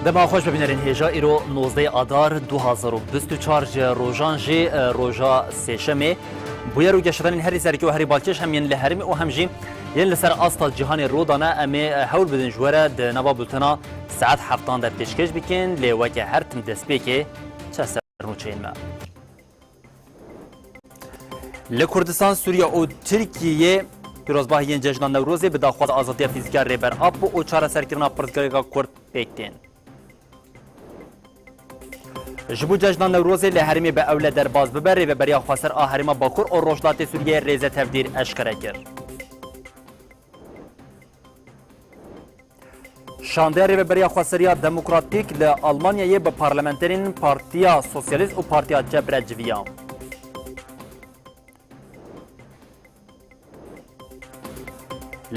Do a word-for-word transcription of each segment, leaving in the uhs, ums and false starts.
Dema xweş bibînerên hêja, îro nozdeh Adar du hazar û bîst û çar ji rojan jî, e, roja sêşemê. Bûyer û geşedanên herî serkê û herî balkêş hem yên li herêmê û hem jî yên li ser asta cîhanê rû dane, em ê, e, hewl bidin ji we re di nava bultena saet heftan de pêşkêş bikin, lê weke her tim destpêkê çe ser nûçeyên me. Li Kurdistan, Sûriye û Tirkiyeyê pîrozbahiyên Cejna Newrozê bi daxwaza azadiya fîzîkî ya Rêber Apo û çareserkirina pirsgirêka Kurd pêk tên. Ji bo Cejna Newrozê li herêmê bi ewle derbas bibe, Rêveberiya Xweser a Herêma Bakur û Rojhilatê Sûriyeyê rêze tevdîr eşkere kir. Şandeya Rêveberiya Xweseriya Demokratîk li Almanyayê bi parlamenterên Partiya Sosyalîst û Partiya Çep re civiya.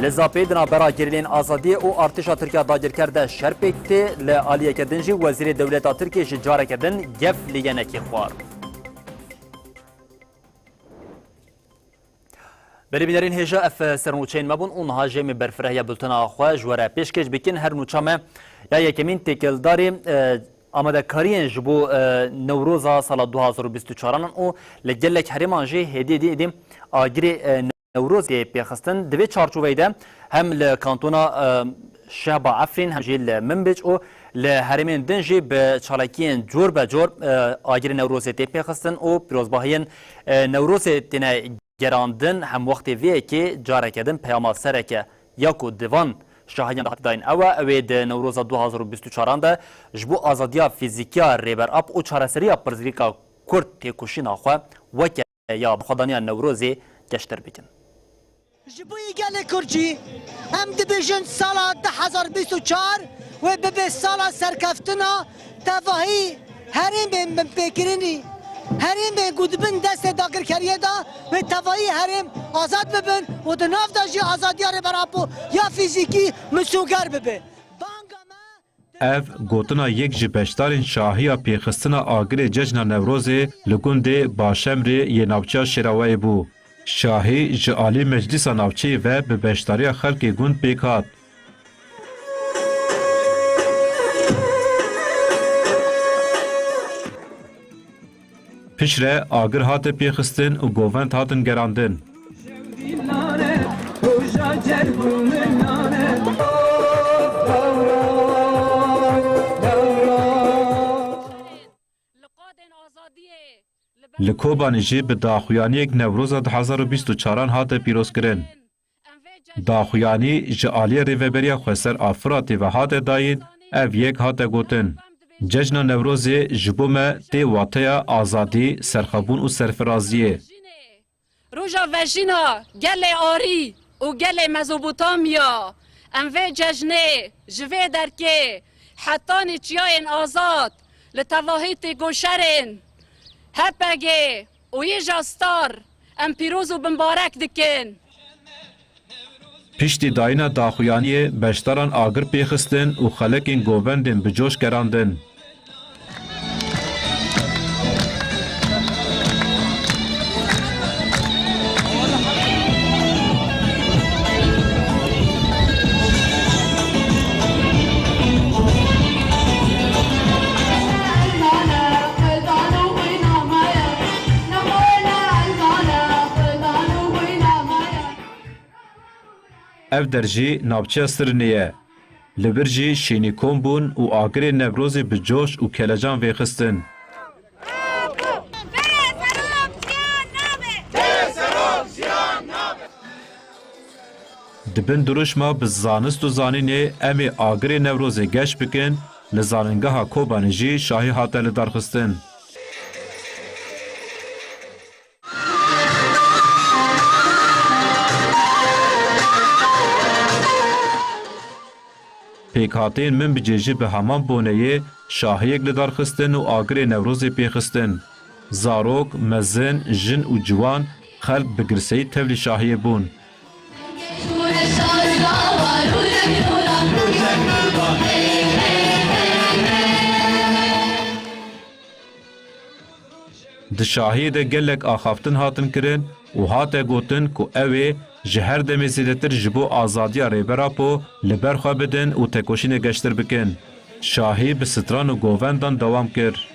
Li Zapê di navbera gerîlên Azadiyê û artêşa Tirkiya dagirker de şer pêk tê, li aliyeke din jî Wezîrê Dewleta Tirkiyê ji careke din gef li yenekê xwar. Berê bînerên hêja, ev sernûçeyên me bûn û niha jî em ê berfirehiya bultena xwe ji we re pêşkêş bikin. Her nûça me ya yekemîn têkildarî, e, amadekariyên ji bo, e, Newroza sala du hazar û bîst û çaran in û li gelek herêman jî hêdî hêdî hêdî agirê, e, Newrozê pêxistin. Di vê çarçoveyê de hem li kantona, e, Şehba Efrîn hem jî li Minbic û li herêmên din jî bi çalakiyên cor be cor, e, agirê Newrozê tê pêxistin û pîrozbahiyên, e, Newrozê têne gerandin. Hemwextê vê yekê careke din peyama sereke ya ku di van şahiyan de hatiye dayîn ew e, ew ê di Newroza du hazar û bîst û çaran de ji bo azadiya fîzîkî ya Rêber Apo û çareseriya pirsgirêka Kurd têkoşîna xwe weke ya bi xwedaniya Newrozê geştir bikin. Ji bo yê gelê Kurd jî em dibêjin sala du hezar bîst û çar wê bibe sala serkeftina tevahî herêmên binpêkirinî, herêmên ku di bin destê dagirkeriyê de wê tevahî herêm azad bibin û di nav de jî azadiya Rêber Apo ya fîzîkî misoger bibe. Banga me Ev gotina yek ji beşdarên şahiya pêxistina agirê Cejna Newrozê li gundê Başemrê yê navçeya Şêraweyê bû. Şahî ji alî Meclîsa Navçeyê ve bi beşdariya xelkê gund pêk hat. Piştre agir hate pêxistin û govend hatin gerandin. Li Kobanê jî bi daxuyaniyek Newroza du hezar û bîst û çaran hate pîrozkirin. Daxuyanî ji aliyê Rêveberiya Xweser a Firatê ve hate dayîn, ev yek hate gotin, Cejna Newrozê ji bo me tê wateya azadî, serxwebûn û serfiraziyê. Roja vejîna gelê Arî û gelê Mezopotamya, em vê cejnê ji vê derkê hetanî çiyayên azad li tevahî têkoşerên H P G û Yêja Star em pîroz û bimbarek dikin. Piştî dayîna daxuyaniyê beşdaran agir pêxistin û xelekên govendên bi coş gerandin. Ev der jî navçeya Sirinê ye. Li vir jî şênî kom bûn û agirê Newrozê bi coş û kelecan vêxistin. Di bin dirûşma bi zanist û zanînê em ê agirê Newrozê geş bikin, li Zanîngeha Kobanê jî şahî hate lidarxistin. Pêkhateyên Minbicê jî bi heman boneyê şahiyek lidarxistin û agirê Newrozê pêxistin. Zarok, mezin, jin û ciwan, xelk bi girseyî tevlî şahiyê bûn. Di şahiyê de gelek axaftin hatin kirin û hate gotin ku ew ê ji her demê zêdetir ji bo azadiya Rêber Apo li ber xwe bidin û tekoşînê geştir bikin. Şahî bi stran û govendan dewam kir.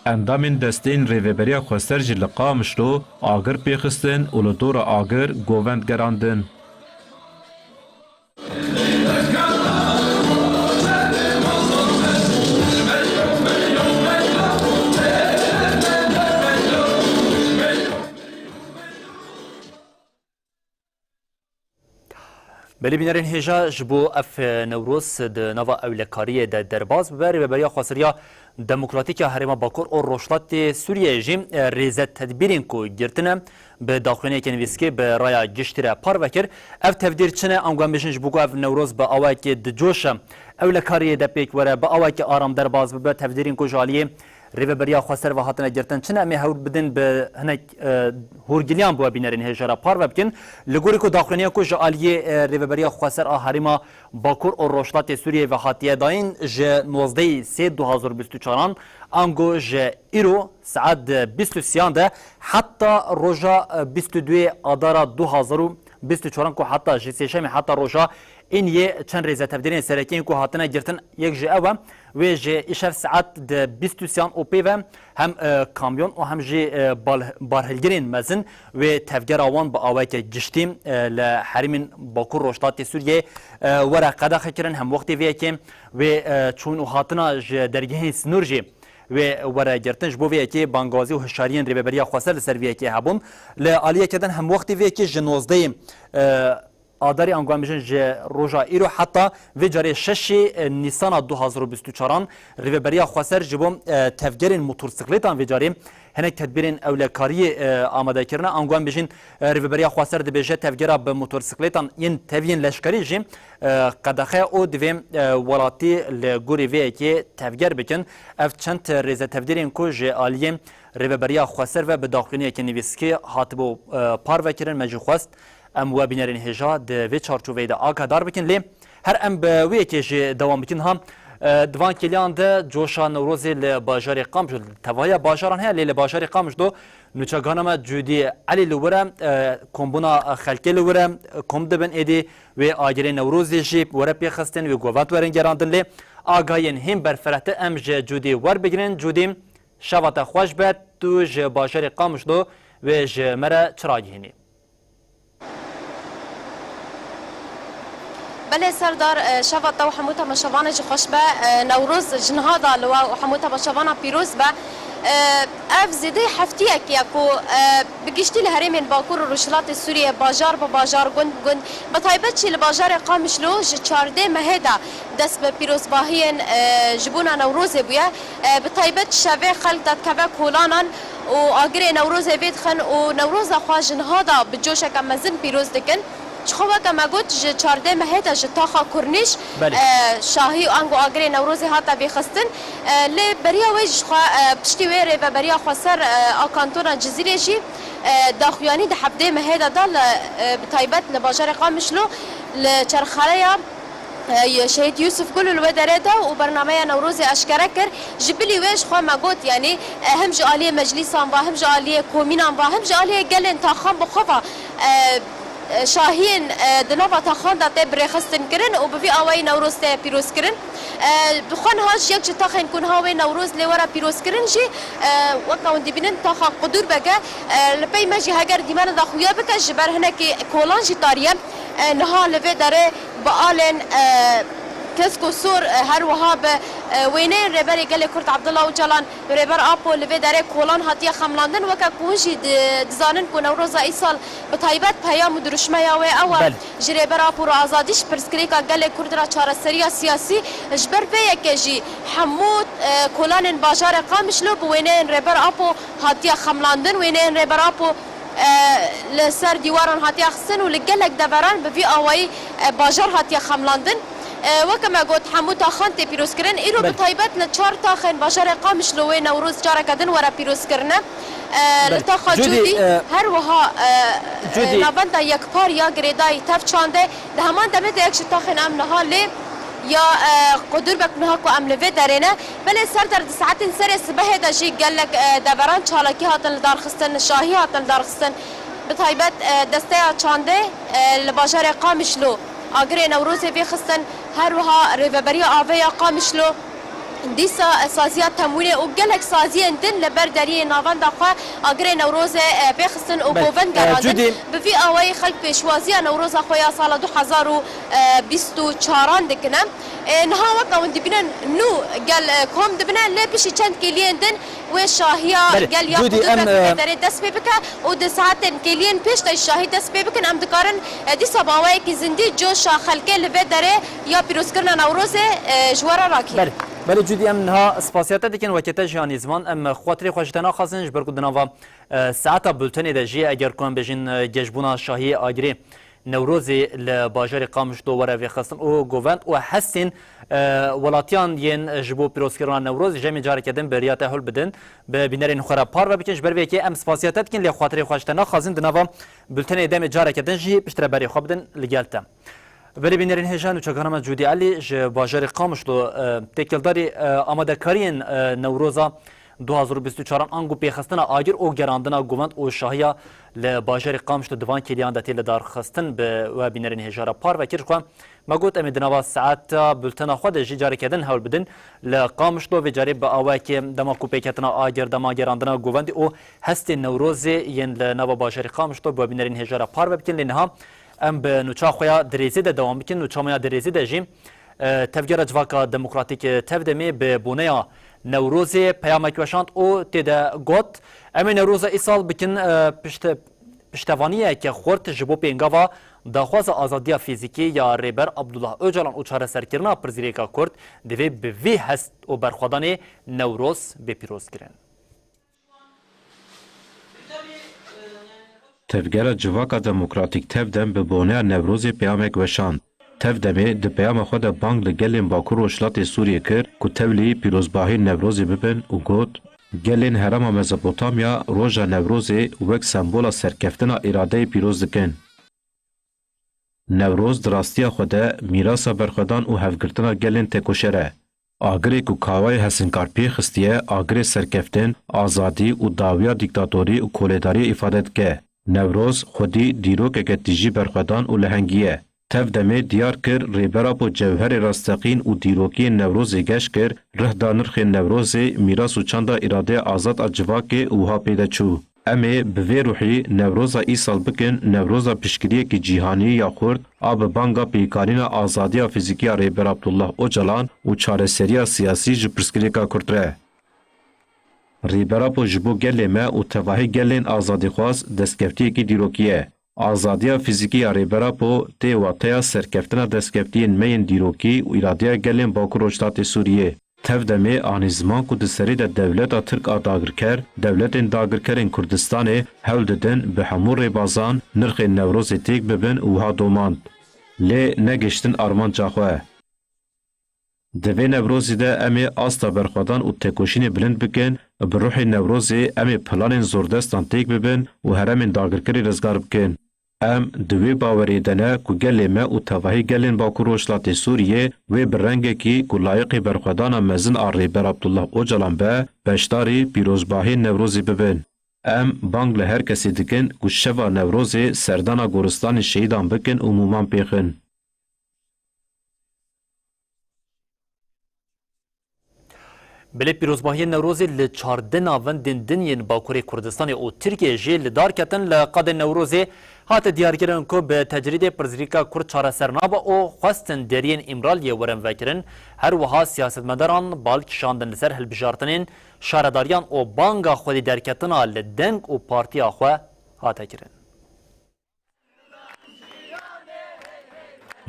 Endamên desteyên Rêveberiya Xweser jî li Qamişlo agir pêxistin û li dora agir govend gerandin. Belê bînerên hêja, ji bo ev Newroz di nava ewlekariyê de derbas bibe, Rêveberiya Xweseriya Demokratîk ya Herêma Bakur û Rojhilatê Sûriyeyê jî, e, rêze tedbîrên ku girtine bi daxuyaniyeke nivîskê bi raya giştî re parve kir. Ev tevdîr çi ne? Ango em bêjin ji bo ku ev Newroz bi awayekê dicoşe ewlekariyê de pêk were, bi awayekê aram derbas bibe, tevdîrên ku ji aliyê Rêveberiya Xweser ve hatine girtin çi ne? Em ê hewl bidin bi hinek, e, hûrgiliyan bi we bînerên hêja re parve bikin. Li gorî ku daxuyaniya ku ji aliyê, e, Rêveberiya Xweser a Herêma Bakur û Rojhilatê Sûriyeyê ve hatiye dayîn, ji nozdehê sê du hazar û bîst û çaran ango ji îro saet di bîst û sêyan de heta roja, e, bîst û duyê adara du hazar û bîst û çaran ku heta ji sêşemê heta roja îniyê çend rêzetevdîrên serekî yên ku hatine girtin, yek ji ew e, wê ji îşev saet di bîst û sêyan û pê ve hem, e, kamyon û hem jî, e, bal-, barhilgirên mezin wê tevgera wan bi awayeke giştî, e, li herêmên Bakur Rojhilatê Sûriyeyê, e, were qedexekirin, hem wextê vê yekê wê, e, çûn û hatina ji dergehên sinûr jî wê were girtin. Ji bo vê yekê bangazî û hişyariyên Rêveberiya Xweser li ser vê yekê hebûn. Li aliyeke din hem wextê vê yekê ji nozdehê, e, Adarê, ango em bijin ji roja îro heta vê carê şeşê Nîsana du hazar û bîst û çaran Rêveberiya Xweser ji bo, e, tevgerên motorsiklêtan vê carê hinek tedbîrên ewlekariyê, e, amade kirine. Ango em bijin, e, Rêveberiya Xweser dibêje tevgera bi motorsiklêtan yên teviyên leşkerî jî, e, qedexe û divê, e, welatî li gorî vê yekê tevger bikin. Ev çend rêzetevdîrên ku ji aliyê Rêveberiya Xweser ve bi daxuyaniyeke nivîskê hatibû, e, parvekirin, me jî xwest em we bînerên hêja di vê çarçoveyê de agahdar bikin. Lê her em bi wê yekê jî dewam bikin ha. E, di van kêliyan de coşa Newrozê li bajarê Qamişlo, tevahiya bajaran heye, lê li bajarê Qamişlo nûçegana me Cûdî Elî li wir e, e, kombûna xelkê li wir e, kom dibin êdî wê agirê Newrozê jî were pêxistin, wê govend werin gerandin. Lê agahiyên hîn berfirehtir em ji Cûdî werbigirin. Cûdî, şeva te xweş be, tu ji bajarê Qamişlo wê ji me re çi ragihînî? Belê Serdar, e, şeva te û hemû temaşevanê jî xweş be. E, Newroz ji niha da li we û hemû temaşevanan pîroz be. E, ev zêdeyî heftiyekê ye ku, e, bi giştî li herêmên Bakur û Rojhilatê Sûriyê bajar bi bajar, gund bi gund, bi taybet jî li bajarê Qamişlo ji çardeh mehê de dest bi pîrozbahiyên, e, ji bona Newrozê bûye. E, bi taybet şevê xelk dadikeve kolanan û agirê Newrozê vê dixin û Newroza xwe ji niha de bi coşeke mezin pîroz dikin. Ji xwe weke me got, ji çardeh mehê de ji taxa Kurnîş, Belê. e, şahî û ango agirê Newrozê hate vêxistin. E, lê beriya wê jî xwe, e, piştî wê Rêveberiya Xweser, e, a Kantona Cizîrê jî, e, daxuyanî di hevdeh mehê de da li, e, bi taybet li bajarê Qamişlo li çerxareya e, Şehîd Yûsif Gul li wê derê da û bernameya Newrozê eşkere kir. Ji bilî wê ji xwe me got, yanî, e, hem ji aliyê meclîsan ve, hem ji aliyê komînan ve, hem ji aliyê gelên taxan bi xwe ve, e, e, şahiyên, e, di nava taxan de tê birêxistin kirin û bi vî awayî Newroz tê pîroz kirin. E, bi xwe niha ji yek ji taxên ku niha wê Newroz lê were pîroz kirin jî, e, weke hûn dibînin taxa Qudur Beg e. E, li pey me jî heger dîmena de xuya bike, ji ber hinekî kolan jî tariye. E, niha li vê derê bi alên, e, kesk û sor, e, her wiha bi, e, wêneyên Rêberê Gelê Kurd Abdullah Ocalan, Rêber Apo li vê derê kolan hatiye xemlandin. Weke ku hûn jî di-, dizanin ku Newroza îsal bi taybet peyam û dirûşmeya wê ew e, Belê. ji Rêber Apo re azadî, ji pirsgirêka gelê Kurd re çareseriya siyasî, ji ber vê yekê jî hemû, e, kolanên bajarê Qamişlo bi wêneyên Rêber Apo hatiye xemlandin. Wêneyên Rêber Apo e, li ser dîwaran hatiye xistin û li gelek deveran bi vî awayî, e, bajar hatiye xemlandin. E, weke me got, hemû taxan tê pîrozkirin. Îro bi Belê. taybet li çar taxên bajarê Qamişlo wê Newroz careke din were pîrozkirine. E, Belê. Li taxa Cûdî, Cûdî, e, her wiha, e, Cûdî. e, navenda yekpar ya girêdayî tev çande. Di heman demê de yek ji taxên em niha lê Ya, e, qudur be ku niha ku em li vê derê ne, belê ser der di saetên serê sibehê de jî gelek, e, deveran çalakî hatin lidarxistin, şahî hatin lidarxistin. Bi taybet, e, desteya çandê, e, li bajarê Qamişlo agirê Newrozê vê xistin, her wiha Rêveberiya Avê ya Qamişlo. Dîsa saziya temwînê û gelek saziyên din li ber deriyê navenda xwe agirê Newrozê, e, pêxistin û Belê. govend E, gerandin. Cudî. Bi vî awayî xelk pêşwaziya Newroza xwe ya sala du hezar û bîst û çaran dikine. E, niha wek ew dibînin nû gel, e, kom dibine, lê piştî çend kêliyên din wê şahiya Belê. gel ya Cudî, qudur em, be e, derê dest pê bike û di saetên kêliyên pêş de şahî dest pê bikin. Em dikarin, e, dîsa bi awayekî zindî coşa xelkê li vê derê ya pîrozkirina Newrozê, e, ji we re rakî. Belê, belê Cudî, em niha spasiya te dikin, weke te jî anî ziman. Em xatirê xwe ji te naxwazin, ji ber ku di nava, e, saeta bultenê de jî, eger ku em bêjin, e, geşbûna şahiyê agirê Newrozê li bajarê Qamişlo were vêxistin û govend û hestên, e, welatiyan yên ji bo pîrozkirina Newrozê, ji em ê careke din bi riya te hewl bidin, bi bînerên xwe re parve bikin. Ji ber vê yekê em spasiya te dikin, lê xatirê xwe ji te naxwazin, di nava bultenê demê careke din jî piştre berê xwe bidin li gel te. Belê bînerên hêja, nûçegana me Cûdî Elî ji bajarê Qamişlo, e, têkildarî, e, amadekariyên, e, Newroza du hazar û bîst û çaran ango pêxistina agir û gerandina govend û şahiya li bajarê Qamişlo di van kêliyan de tê lidarxistin bi we bînerên hêja re parve kir. Xwe me got, em ê di nava saeta bultena xwe de jî careke din hewl bidin li Qamişlo, vê carê bi awayekê dema ku pêketina agir, dema gerandina govendî û hestên Newrozê yên li nava bajarê Qamişlo bi we bînerên hêja re parve bikin. Lê niha em bi nûça xwe ya dirêzê de dewam bikin. Nûça me ya dirêzê de jî, e, Tevgera Civaka Demokratîk, e, Tevdemê bi boneya Newrozê peyamek weşand û tê de got, em ê Newroza îsal bikin, e, pişte-, piştevaniyeke xurt ji bo pêngava daxwaza azadiya fîzîkî ya Rêber Abdullah Ocalan û çareserkirina pirsgirêka Kurd, divê bi vî hest û berxwedanê Newroz bê pîrozkirin. Tevgera Civaka Demokratîk Tevdem bi boneya Newrozê peyamek weşand. Tevdemê di peyama xwe de bang li gelên Bakur Rojhilatê Sûriyê kir ku tevlî pîrozbahî Newrozê bibin û got, gelên herêma Mezopotamya roja Newrozê wek sembola serkeftina îradeyê pîroz dikin. Newroz di rastiya xwe de mîrasa berxwedan û hevgirtina gelên tekoşer e. Agirê ku kawayê hesinkar pê xistiye, agirê serkeftin, azadî û dawiya dîktatorî û kolêdariyê îfade dike. Newroz xwedî dîrokeke tijî berxwedan û lehengî ye. Tevdemê diyar kir, Rêber Apo cewherê rasteqîn û dîrokiyên Newrozê geş kir, rih da nirxên Newrozê, mîras û çanda îradeya azad a civakê û wiha pê de çû. Em ê bi vê ruhî Newroza îsal bikin Newroza piştgiriyekî cîhanî ya xurt a bi banga pêkanîna azadiya fîzîkî ya Rêber Abdullah Ocalan û çareseriya siyasî ji pirsgirêka Kurd re. Rêber Apo ji bo gelê me û tevahî gelên azadîxwaz destkeftiyekî dîrokî ye. Azadiya fîzîkî ya Rêber Apo tê wateya serkeftina destkeftiyên me yên dîrokî û îradeya gelên Bakur Rojhilatê Sûriyê. Tevdemê anî ziman ku di serî de dewleta Tirk a dagirker, dewletên dagirkerên Kurdistanê hewl didin bi hemû rêbazan nirxên Newrozê têk bibin û wiha domand, lê negihiştin armanca xwe. Di vê Newrozê de em ê asta berxwedan û têkoşînê bilind bikin, bi ruhê Newrozê em ê planên zordestan têk bibin û herêmên dagirkerî rizgar bikin. Em di wê bawerê de ne ku gelê me û tevahî gelên Bakur Rojhilatê Sûriyê wê bi rengekî ku layiqî berxwedana mezin a Rêber Abdullah Ocalan be, beşdarî pîrozbahiyên Newrozê bibin. Em bang li her kesê dikin ku şeva Newrozê serdana goristanên şehîdan bikin û mûman pêxin. Belê pîrozbahiyên Newrozê li çardeh navendên din yên Bakurê Kurdistanê û Tirkiyê jî li dar ketin. Li qadên Newrozê hate diyarkirin ku bi tecrîdê pirsgirêka Kurd çareser nabe û xwestin deriyên Îmraliyê werin vekirin. Her wiha siyasetmedaran bal kişandin li ser hilbijartinên şaredariyan û banga xwedî derketina li deng û partiya xwe hate kirin.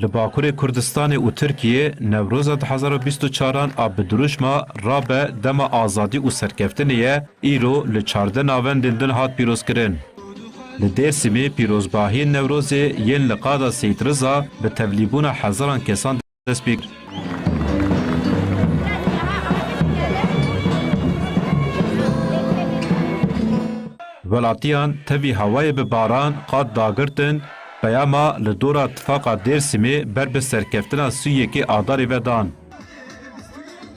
Li Bakurê Kurdistanê û Tirkiyê Newroza du hezar û bîst û çaran a bi dirûşma Rabe dema azadî û serkeftinê ye, îro li çardeh navendên din hat pîrozkirin. Li Dêrsimê pîrozbahiyên Newrozê yên li qada Seyîd Riza bi tevlîbûna hezaran kesan dest pê kir. Welatiyan tevî hewayê bi baran, qad dagirtin, Peyama li dora Tifaqa Dêrsimê ber bi serkeftina sî û yekê Adarê ve dan.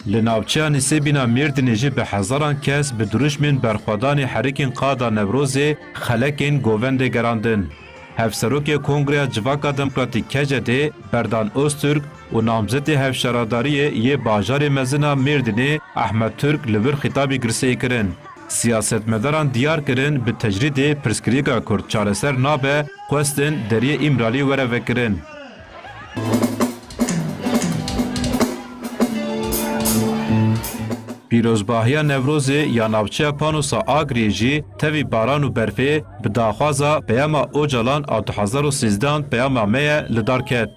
Li navçeya Nisêbîna Mêrdînê jî bi hezaran kes bi dirûşmên berxwedanê herikên qada Newrozê xelekên govendê gerandin. Hevserokê Kongreya Civaka Demokratîk, K C D, Berdan Ozturk û namzetê hevşaradariyê yê bajarê mezin a Mêrdînê Ehmed Turk li vir xîtabî girseyî kirin. Siyasetmedaran diyar kirin, bi tecrîdê pirsgirêka Kurd çareser nabe, xwestin deriyê Îmralî were vekirin. Pîrozbahiya Newrozê ya navçeya Panosa Agrê jî tevî baran û berfê bi daxwaza Peyama Ocalan a du hezar û sêzdehan peyama me ye li dar ket.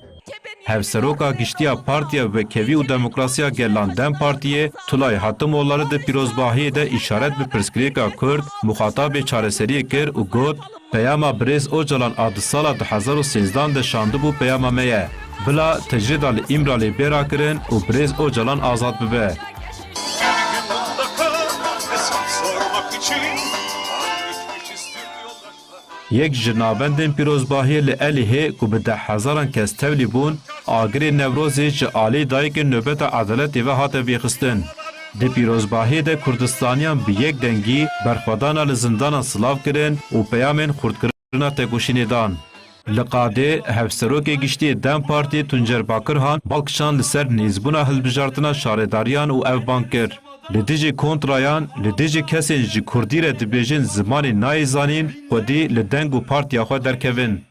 Hevseroka Giştî ya Partiya Wekhevî û Demokrasiya Gelan, DEM Partiyê, Tulay Hatimoğulları di pîrozbahiyê de îşaret bi pirsgirêka Kurd, muxatabê çareseriyê kir û got, Peyama birêz Ocalan a di sala du hezar û sêzdehan de şandibû peyama me ye. Bila tecrîda li Îmralê bê rakirin û birêz Ocalan azad bibe. Yek ji navendên pîrozbahiyê li Elihê ku bi deh hezaran kes tevlî bûn, agirê Newrozê ji alî dayikên Nobeta Edaletê ve hate vêxistin. Di pîrozbahiyê de Kurdistaniyan bi yek dengî berxwedana li zindanan silav kirin û peyamên xurtkirina tekoşînê dan. Li qadê, Hevserokê Giştî yê DEM Partiyê Tuncer Bakirhan bal kişand li ser nêzbûna hilbijartina şaredariyan û ev bang kir, Li dijî kontrayan, li dijî kesên ji kurdî re dibêjin zimanê nayê zanîn, xwedî li deng û partiya xwe derkevin.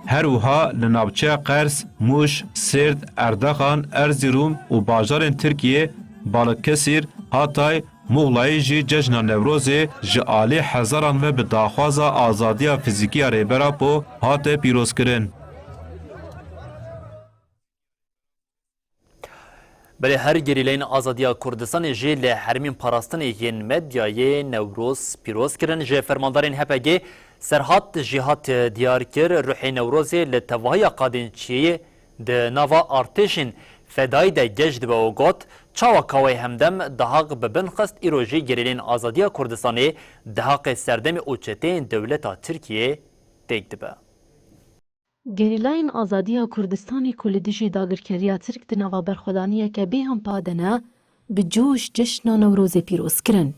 Her wiha li navçeya Qers, Mûş, Sêrt, Erdaxan, Erzîrum û bajarên Tirkiyê, Balıkesir, Hatay, Muxlayê jî cejna Newrozê ji alî hezaran ve bi daxwaza azadiya fizîkî ya Rêber Apo hate pîrozkirin. Belê her gerîleyên azadiya Kurdistanê jî li herêmên parastinê yên medyayê Newroz pîroz kirin. Ji fermandarên H P G Serhat Jîhat diyar kir, ruhê Newrozê li tevahiya qadên çiyê di nava artêşên fedayî de geş dibe û got, Çawa Kawayê Hemdem Dahaq bi bin xist, îro jî gerîleyên azadiya Kurdistanê Dahaqê serdemê û çeteyên dewleta Tirkiyê têk dibe. Gerîlayên Azadiya Kurdistanê ku li dijî dagirkeriya Tirk di nava berxwedaniyeke bêhempa de ne, bi coş cejna Newrozê pîroz kirin.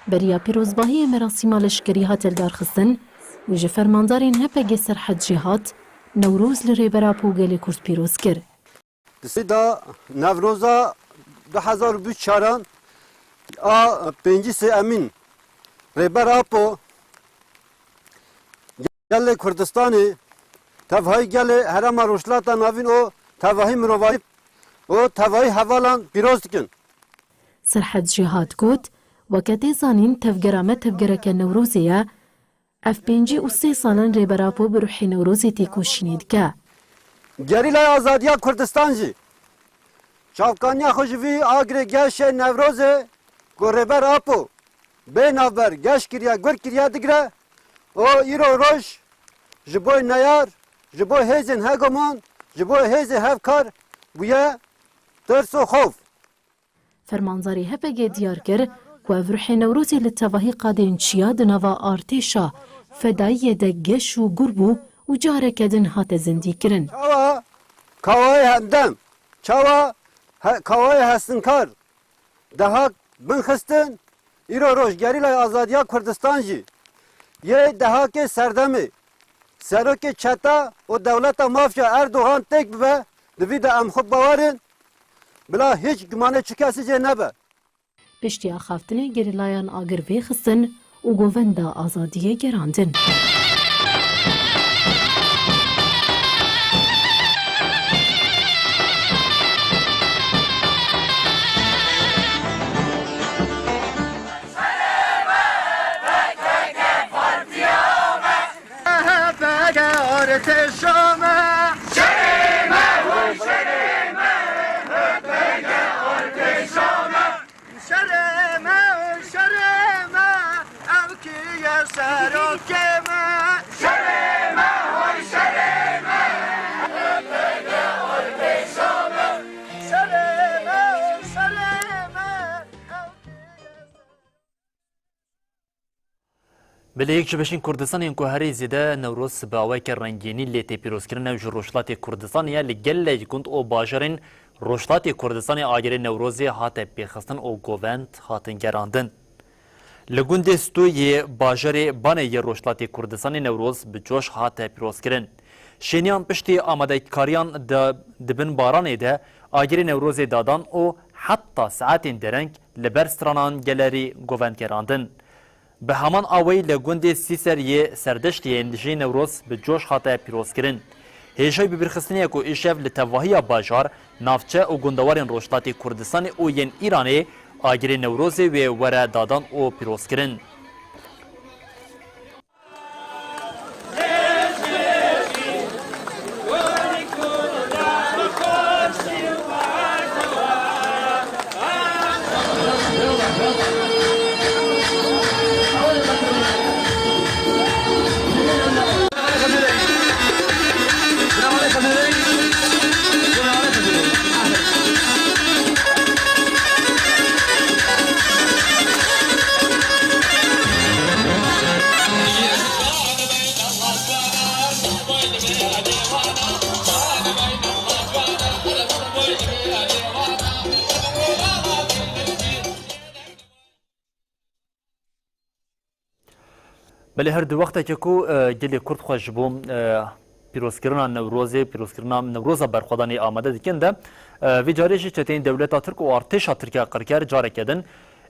Beriya pîrozbahiyê merasîma leşkerî hate lidarxistin û ji fermandarên H P G Serhed Jîhat Newroz li Rêber Apo û gelê Kurd pîroz kir. Di sê de Newroza du hezar û çaran a pêncî sê Emîn Rêber Apo gelê Kurdistanê, tevahî gelê Herêma Rojhilata Navîn û tevahî mirovahiyan û tevahî hevalan pîroz dikin. Serhed Jîhat got, Weke tê zanîn, tevgera me tevgereke Newrozê ye, Ev pêncî û sê sal in Rêber Apo bi ruhê Newrozê têkoşînê dike. Gerîlaya Azadiya Kurdistan jî çavkaniya xwe ji vî agirê geşê Newrozê ku Rêber Apo bê navber geş kiriye, gur kiriye digire û îro roj ji bo neyar, ji bo hêzên hegemon, ji bo hêzên hevkar bûye tirs û xewf. Fermandarê H P G diyar kir ku ev ruhê Newrozê li tevahî qadên çiya di nava artêşa fedayiyê de geş û gur bû û careke din hate zindîkirin. Çawa Kawayê Hemdem, çawa he-, Kawayê Hestinkar Dehak bin xistin, îro roj Gerîlaya Azadiya Kurdistan jî yê Dehakê serdemê, serokê çeta û dewleta mafya Erdogan têk bibe, di vî de em xwe bawer in, bila hîç gumanê çi kesî jê nebe. Piştî axaftinê gerîlayan agir vêxistin û govenda azadiyê gerandin. Belê yek ji beşên Kurdistanê yên ku herî zêde Newroz bi awayeke rengînî lê tê pîrozkirin ew ji Rojhilatê Kurdistanê ye. Li gelek gund û bajarên Rojhilatê Kurdistanê agirê Newrozê hate pêxistin û govend hatin gerandin. Li gundê Stû yê bajarê Banê yê Rojhilatê Kurdistanê Newroz bi coş hate pîrozkirin. Şêniyan piştî amadekariyan di, di bin baranê de agirê Newrozê dadan û heta saetên dereng li ber stranan gelerî govend gerandin. Bi heman awayî li gundê Sîser yê Serdeştiyê jî Newroz bi coş hate pîrozkirin. Hêjayî bibîrxistinê ye ku îşev li tevahiya bajar, navçe û gundewarên Rojhilatê Kurdistanê û yên Îranê agirê Newrozê wê were dadan û pîrozkirin. Belê her di wextekê ku, e, gelê Kurd xwe ji bo, e, pîrozkirina Newrozê, pîrozkirina Newroza berxwedanê amade dikin de, e, vê carê jî çeteyên dewleta Tirk û artêşa Tirk ya qirker careke din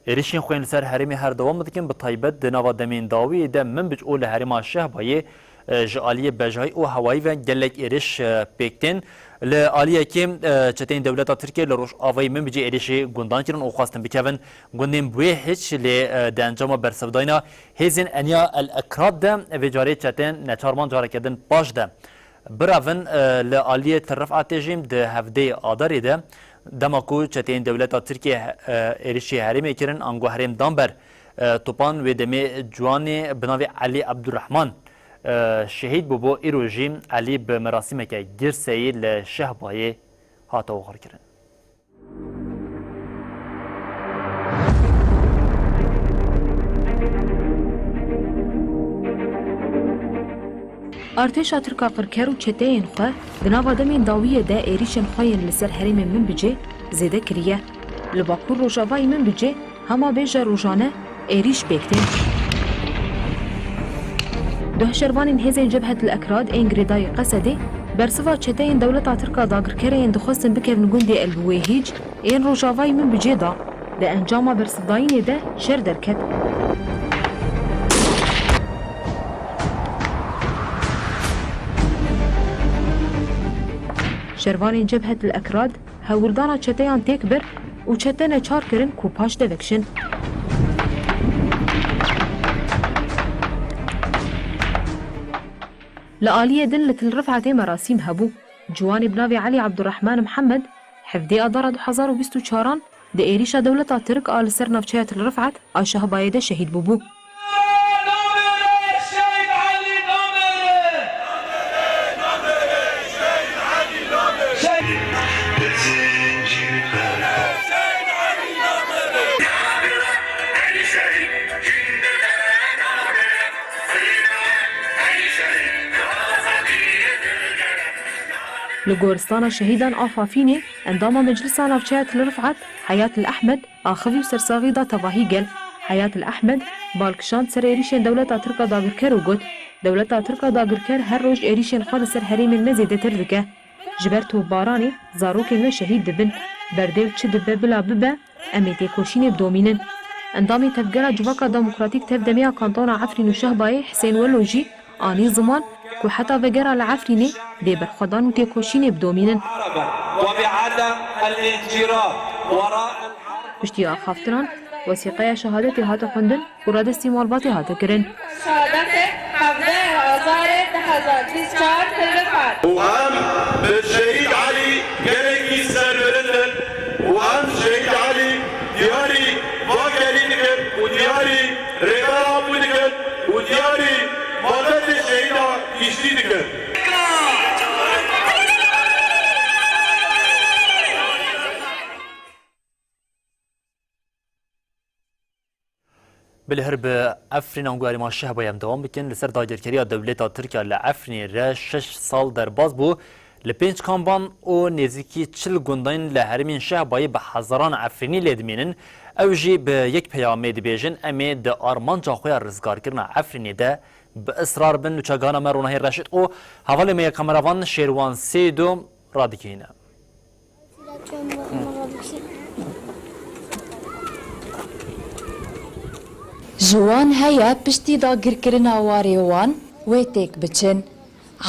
êrişên xwe yên li ser herêmê her dewam dikin, bi taybet di nava demên dawiyê de Minbic û li herêma Şehbayê, e, ji aliyê bejayî û hewayî ve gelek êriş, e, pêk tên. Li aliyekê, e, çeteyên dewleta Tirkiyê li rojavayê Minbicê êrişî gundan kirin û xwestin bikevin gundên Buêhiç, lê, e, di encama bersivdayîna hêzên Enya El Ekrad de vê carê çeteyên neçarman careke din paş de birevin, e, li aliyê Til Rifetê jî di hevdeyê Adarê de dema ku çeteyên dewleta Tirkiyê, e, êrişî herêmê kirin, ango herêm dan ber, e, topan wê demê ciwanê bi navê Elî Ebdurrehman, e, şehîd bûbû. Îro jî Elî bi merasîmeke girseyî li Şehbayê hate oxirkirin. Artêşa Tirka qirker û çeteyên xwe di nava demên dawiyê de êrîşên xwe yên li ser herêmên Minbicê zêde kiriye. Li bakur rojavayî Minbicê hema bêje rojane êrîş pêk tên. Duh şervanên hêzên Cebhet El Ekrad ên girêdayî Qesedê bersiva çeteyên dewleta Tirk a dagirker yên dixwestin bikevin gundê El Buwêhîc ên rojavayî Minbicê da. Di encama bersivdayînê de şer derket. Şervanên Cebhet El Ekrad hewldana çeteyan têk bir û çete neçar kirin ku paş de vekişin. Li aliyê din li Til Rifetê merasîm hebû. Ciwanê bi navê Elî Ebdurrehman Mihemed, hevdê Adara du hezar û bîst û çaran di êrîşa dewleta Tirk a li ser navçeya Til Rifet a Şehbayê de şehîd bûbû. Li Goristana Şehîdan a Fafînê endama Meclisa Navçeya Til Rifet, Heyat El Ehmed, axivî û sersaxî da tevahî gel. Heyat El Ehmed bal kişand ser êrîşên dewleta Tirk a dagirker û got, Dewleta Tirk a dagirker her roj êrîşên xwe li ser herêmên me zêdetir dike. Ji ber topbaranê zarokên me şehîd dibin. Berdêl çi dibe bila bibe, em ê têkoşînê bidomînin. Endamê Tevgera Civaka Demokratîk Tevdemê ya Kantona Efrîn û Şehbayê Hisên Welo jî anî ziman ku heta vegera li Efrînê dê berxwedan û têkoşînê bidomînin. Piştî axaftinan, wesîqeya şehadetê hate xwendin û radestî malbatê hate kirin. Şehadetê hevdeh Azarê du hezar bîst çar Til Rifet. Û em bi Şehîd Elî gelekî serbilind in û em Şehîd Elî diyarî va gelî dikin û diyarî rêbera wî dikin û diyarî malbetê şehîda giştî dikin. Belê her bi Efrîn ango herêma Şehbayê em dewam bikin. Li ser dagirkeriya dewleta Tirk ya li Efrînê re şeş sal derbas bû. Li pênc kamban û nêzîkî çil gundên li herêmên Şehbayê bi hezaran Efrînî lê dimînin. Ew jî bi yek peyamê dibêjin, em ê di armanca xwe ya rizgarkirina Efrînê de bi israr bin. Nûçegana me Ronahî Reşîd û hevalê me ya kameravan Şêrwan Seydo radikeyîne. Ji wan heye piştî dagirkirina warê wan wê têk biçin.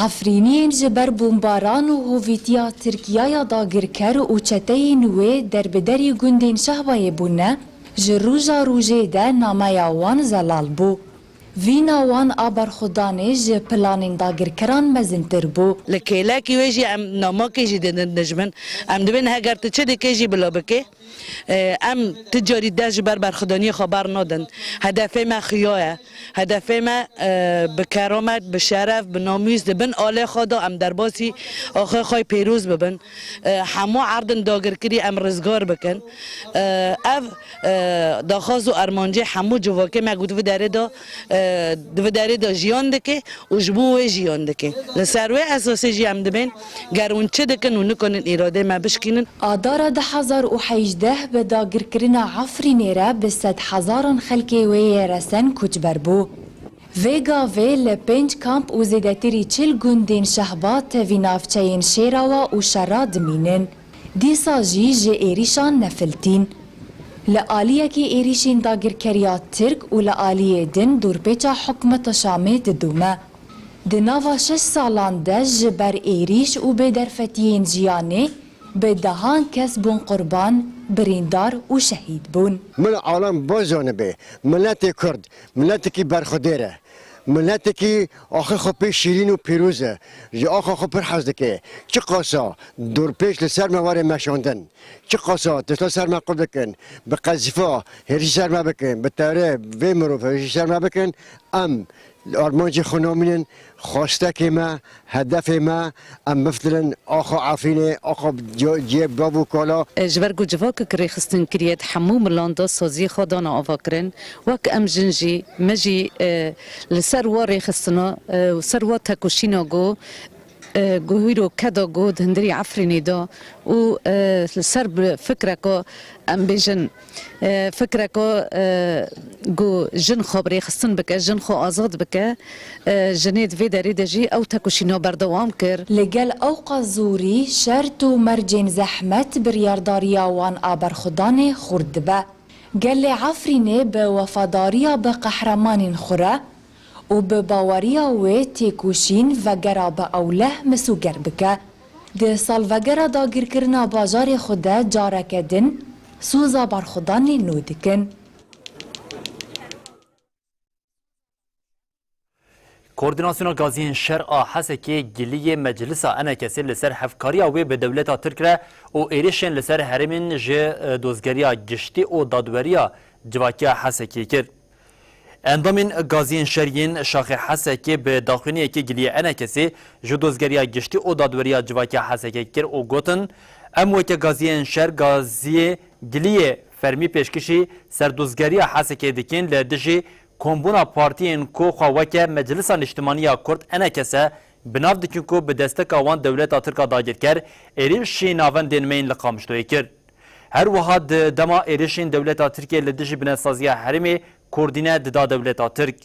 Efrîniyên ji ber bombaran û hovîtiya Tirkiya ya dagirker û çeteyên wê derbiderî gundên Şehbayê bûne, ji roja rojê de nameya wan zelal bû. Vîna wan a berxwedanê ji planên dagirkeran mezintir bû. Li kêlekî wê jî em namakê jî didin dijmin. Em dibên heger tu çi dikê jî bila bikê. Em ti carî dest ji ber berxwedaniyê xwe bernadin. Hedefê me xuya ye. Hedefê me, e, bi keramet, bi şeref, bi namûs di bin alê xwe de em derbasî axê xwe yê pêroz bibin. E, hemû erdên dagirkirî em rizgar bikin. E, ev, e, daxwaz û armancê hemû civakê me ku di vê derê de, e, di vê derê de jiyan dike û ji bo wê jiyan dike. Li ser wê esasê jî em dibên ger hûn çi dikin û nikarin îradeyê me bişkînin. Adara du hezar û hejdeh bi dagirkirina Efrînê re bi sedhezaran xelkê wê yê resen koçber bû. Vê gavê li pênc kamp û zêdetirî çil gundên Şehba tevî navçeyên Şêrawa û Şera dimînin. Dîsa jî ji êrîşan nefiltîn. Li aliyekî êrîşên dagirkeriya Tirk û li aliyê din dorpêça hikûmeta Şamê didome. Di nava şeş salan de ji ber êrîş û bêderfetiyên jiyanê bi dehan kes bûn qurban, birîndar û şehîd bûn. Min alem baş zanibe, miletê Kurd, miletekî berxwedêr e. Miletekî axê xwe pê şîrîn û pîroz e. Ji axa xwe pir hez dike. Çiqasa dorpêç li ser me were meşandin, çiqasa tişta ser me qul dikin, bi qezîfa hêrişî ser me bikin, bi tewrê vê mirov hêrişî ser me bikin, em armancê xwe namînin, xwestekê me, hedefê me, em biftilin axa Efrînê, axa ciyê bav û kala. Ji ber ku civakek rêxistin kiriye, di hemû milan de saziyê xwe dane avakirin. Wek em jin jî, me jî, e, li ser wa rêxistina, e, û ser wa tekoşîna ku, e, ku hîro keda ku di hundirî Efrînê de û, e, li ser bi fikreka, em bêjin, e, fikreka, e, ku jin xwe bi rêxistin bike, jin xwe azad bike, e, jinê di vê derê de jî ew tekoşîna berdewam kir. Li gel ewqa zorî, şert û mercên zehmet biryardariya wan a berxwedanê xurt dibe. Gelê Efrînê bi wefadariya bi qehremanên xwe re û bi baweriya wê têkoşîn vegera bi ewleh misûger bike. Di salvegera dagirkirina bajarê xwe de careke din soza berxwedanê nû dikin. Koordînasyona Gaziyên Şer a Hesekê giliyê Meclisa Enekesê li ser hevkariya wê bi dewleta Tirk re û êrişên li ser herêmên ji, e, dozgeriya giştî û dadweriya civakiya Hesekê kir. Endamên Gaziyên Şer yên Şaxê Hesekê bi daxuyaniyekê giliyê Enekesê ji dozgeriya giştî û dadweriya civakiya Hesekê kir û gotin, em weke Gaziyên Şer gaziyê giliyê fermî pêşkişî serdozgeriya Hesekê dikin li dijî kombûna partiyên ku xwe weke Meclisa Niştimanî ya Kurd, Enekese, bi nav dikin ku bi desteka wan dewleta Tirk a dagirker êrişî navendên me yên li Qamişloyê kir. Her wiha di dema êrişên dewleta Tirkiyê li dijî binesaziya herêmê koordîne dida dewleta Tirk.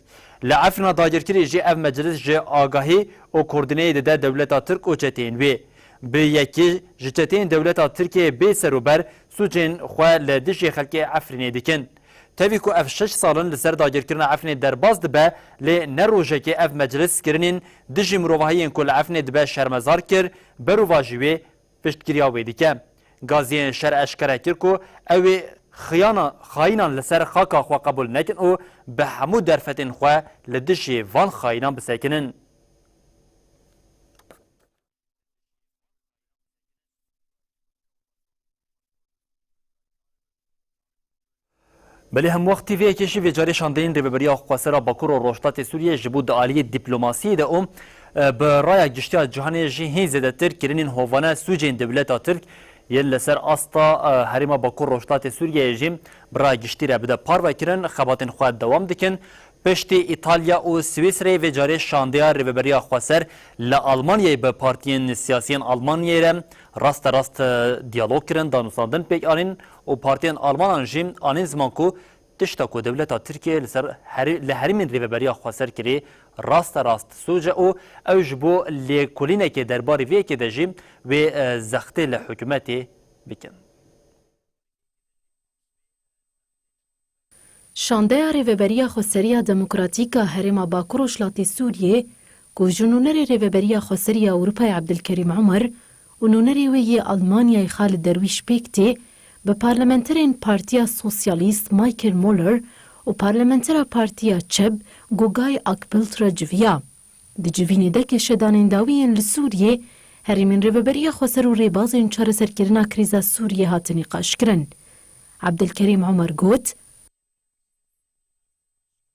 Li Efrîna dagirkirî jî ev meclis ji agahî û koordîneyê dide dewleta Tirk û çeteyên wê. Bi yekî ji çeteyên dewleta Tirkiyeyê bê serûber sûcên xwe li dijî xelkê Efrînê dikin. Tevî ku ev şeş sal in li ser dagirkirina Efrînê derbas dibe, lê ne rojekê ev meclis kirinên dijî mirovahiyên ku li Efrînê dibe şermezar kir, berovajî wê piştgiriya wê dike. Gaziyên Şer eşkere kir ku ew ê xiyana, xayînan li ser xaka xwe qebûl nekin û bi hemû derfetên xwe li dijî van xayînan bisekinin. Belê hemwext T V yekê jî vê carê şandeyên Rêveberiya Xwesera Bakur û Rojhilatê Sûriyê ji bo di aliyê dîplomasiyê de û, e, bi raya giştiya cîhanê jî hîn zêdetir kirinên hovane sûcên dewleta Tirk Yên li ser asta, e, Herêma Bakur Rojhilatê Sûriyeyê jî bi raya giştî re bide parvekirin, xebatên xwe dewam dikin. Piştî Îtalya û Swîsreyê vê carê şandeya Rêveberiya Xweser li Almanyayê bi partiyên siyasî yên Almanyayê re rasterast, e, diyalog kirin, danûstandin pêk anîn û partiyên Almanan jî anîn ziman ku tişta ku dewleta Tirkiyê li ser herî-, li herêmên Rêveberiya Xweser kirî rasterast sûc e û ew ji bo lêkolînekê derbarê vê yekê de jî wê, e, zextê li hikûmetê bikin. Şandeya Rêveberiya Xweserî ya Demokratîk a Herêma Bakur Rojhilatê Sûriyê, ku ji nûnerê Rêveberiya Xweserî ya Ewropayê Ebdilkerîm Omer û nûnerê wê yê Almanyayê Xalid Derwîş pêk tê, bi parlamenterên Partiya Sosyalîst Michael Muller û parlamentera Partiya Çep Gogay Akbulut re civiya. Di civînê de ke şedanên dawî yên li Sûriyê, herêmên Rêveberiya Xweser û rêbazên çareserkirina krîza Sûriyê hatin nîqaşkirin. Ebdilkerîm Omer got,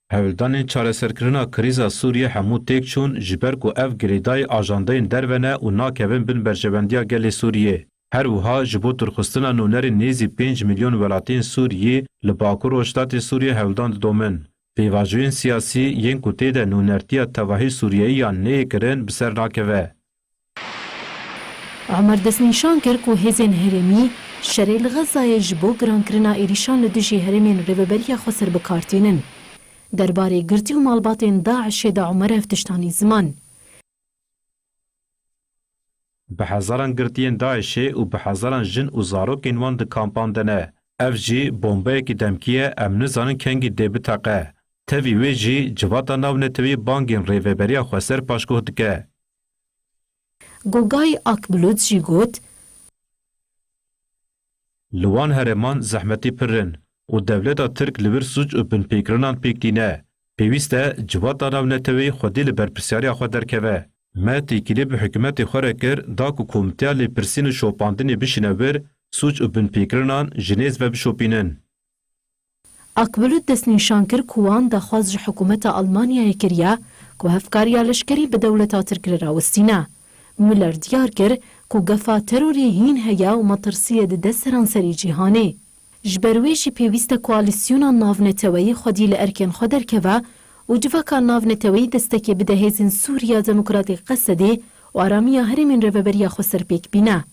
Hewldanên çareserkirina krîza Sûriyê hemû têk çûn, ji ber ku ev girêdayî ajandeyên derve ne û nakevin bin berjewendiya gelê Sûriyê. Her wiha ji bo dûrxistina nûnerên nêzî pênc milyon welatiyên Sûriyî li Bakur Rojhilatê Sûriyê hewldan didomin. Pêvajoyên siyasî yên ku tê de nûnertiya tevahî Sûriyeyiyan neyê kirin bi ser nakeve. Omer destnîşan kir ku hêzên herêmî şerê li Xezayê ji bo girankirina êrîşan li dijî herêmên Rêveberiya Xweser bi kar tînin. Derbarê girtî û malbatên DAIŞê de Omer ev tişt anî ziman. Bi hezaran girtiyên DAIŞê û bi hezaran jin û zarokên wan di kampan de ne. Ev jî bombeyekî demkî ye, em nizanin kengî dê biteqe. Tevî wê jî civata navneteweyî bangên Rêveberiya Xweser paşguh dike. Gogay Akbulut jî got, Li wan herêman zehmetî pir in û dewleta Tirk li wir sûc û binpêkirinan pêk tîne. Pêwîst e civata navneteweyî xwedî li berpirsyariya xwe derkeve. Me têkilî bi hikûmetê xwe re kir da ku Komîteya Lêpirsîn û Şopandinê bişîne wir, sûc û binpêkirinan ji nêz ve bişopînin. Akbulut destnîşan kir ku wan daxwaz ji hikûmeta Almanyayê kiriye ku hevkariya leşkerî bi dewleta Tirk re rawestîne. Müller diyar kir ku gefa terorê hîn heye û metirsiyê dide seranserî cîhanê. Ji ber wê jî pêwîst e koalîsyona navneteweyî xwedî li erkên xwe derkeve û civaka navneteweyî destekê bide hêzên Sûriya Demokratîk Qesedê û aramiya herêmên Rêveberiya Xweser pêk bîne.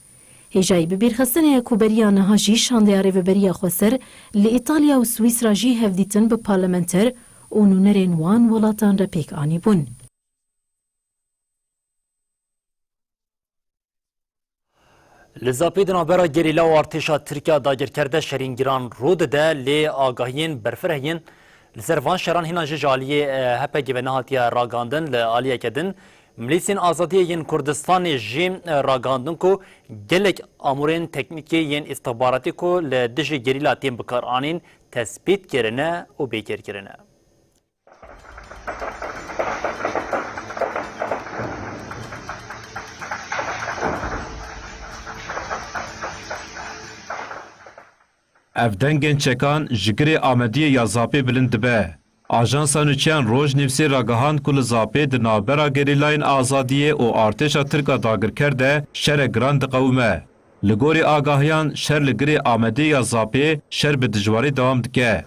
Hêjayî bibîrxistinê ye ku beriya niha jî şandeya Rêveberiya Xweser li Îtalya û Swîsra jî hevdîtin bi parlamenter û nûnerên wan welatan re pêk anîbûn. Li Zapê di navbera gerîla û artêşa Tirk a dagirker de şerên giran rû dide, lê agahiyên berfireh yên li ser van şeran hîna jî ji aliyê, e, H P G ve nehatiye ragandin. Li aliyeke din, milîsên azadiyê yên Kurdistanê jî, e, ragandin ku gelek amûrên teknîkî yên îstixbaratî ku li dijî gerîla tên bikaranîn tespît kirine û bêkêr kirine. Ev dengên çekan ji girê Amediyê ya Zapê bilind dibe. Ajansa nûçeyan Rojnîvsê ragihand ku li Zapê di navbera gerîlayên Azadiyê û artêşa Tirk a dagirker de şerek giran diqewime. Li gorî agahiyan, şer li girê Amedê ya Zapê şer bi dijwarî dewam dike.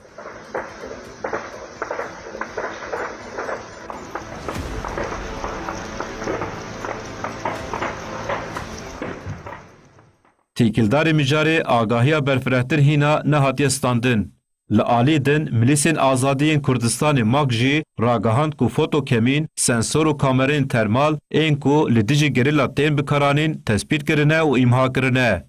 Têkildarê mijarê agahiya berfirehtir hîna nehatiye standin. Li alî din, milîsên azadî yên Kurdistanê mak jî ragihand ku fotokemîn, sensor û kamereyên termal ên ku li dijî gerîla tên bikaranîn tespît kirine û îmha kirine.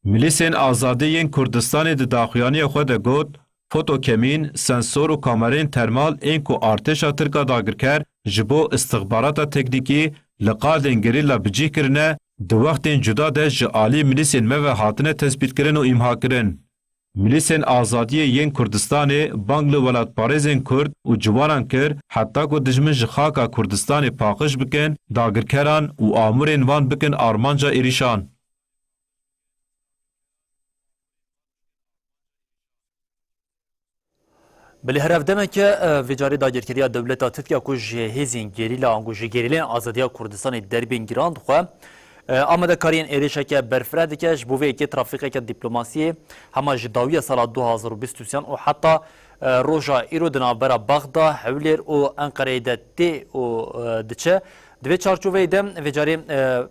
Milîsên azadî yên Kurdistanê di daxuyaniya xwe de got, fotokemîn, sensor û kamereyên termal ên ku artêşa Tirk a dagirker ji bo istixbarata teknîkî li qadên gerîla bi cih kirine, di wextên cuda de ji alî milîsên me ve hatine tespîtkirin û îmhakirin. Milîsên azadiyê yên Kurdistanê bang li welatparêzên Kurd û ciwanan kir, heta ku dijmin ji xaka Kurdistanê paqij bikin, dagirkeran û amûrên wan bikin armanca êrîşan. Belê her ev demeke, e, vê carê dagirkeriya dewleta Tirkiye ku ji hêzên gerîla ango ji gerîleyên azadiya Kurdistanê derbên giran dixwe, E, amadekariyên êrişeke berfireh dike, ji bo vê yekê trafîkeke dîplomasiyê hema ji dawiya sala du hazar û bîst û sê û heta, e, roja îro di navbera Bexda, Hewlêr û Enqereyê de tê û, e, diçe. Di vê çarçoveyê de vê carê, e,